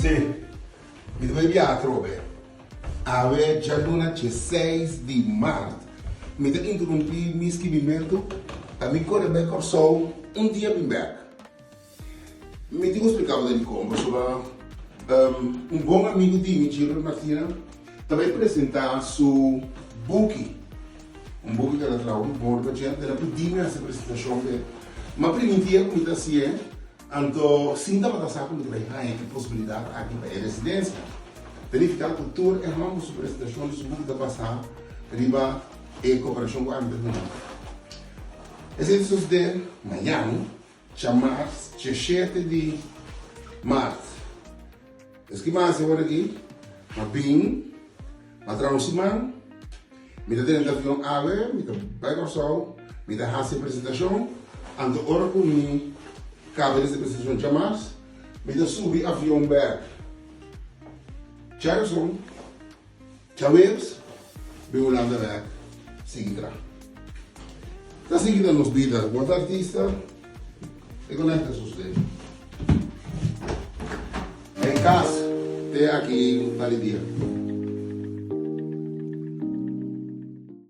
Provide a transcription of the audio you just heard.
Sí, mi ta bai biaha atrobe. Awe djaluna dieseis di mart. Mi ta interumpí mi skibimentu pa mi kore bai Kòrsou un dia bin bèk. Mi tin ku splika bo den dikon, pasobra un bon amigu di mi, Gilbert Martina, ta bai presentá su buki, un buki ku el a traha hopi bon riba dje, el a pidi mi hasi presentashon p'e. Mi a primintié ku mi ta hasié, anto sin tabata sa ku mi ta bai haña e posibilidat aki pa e residensia. Ta nifiká ku tur e hòmber su presentashon di su buki ta basá riba e koperashon ku ami ta duna. Esei ta sosodé mañan. Djamars djeshete di mart. Eski mas e ora aki, ma bin, ma traha un siman, mi ta drenta avion awe, mi ta bai Kòrsou, mi ta hasi e presentashon, anto ora ku mi kaba di hasi e presentashon djamars, mi ta subi avion bèk Djarason. Djaweps bin Hulanda bek sigui tra. Ta sigui ta nos bida. Bo ta artista e conecta sosode. Den cas te aki un par di dia.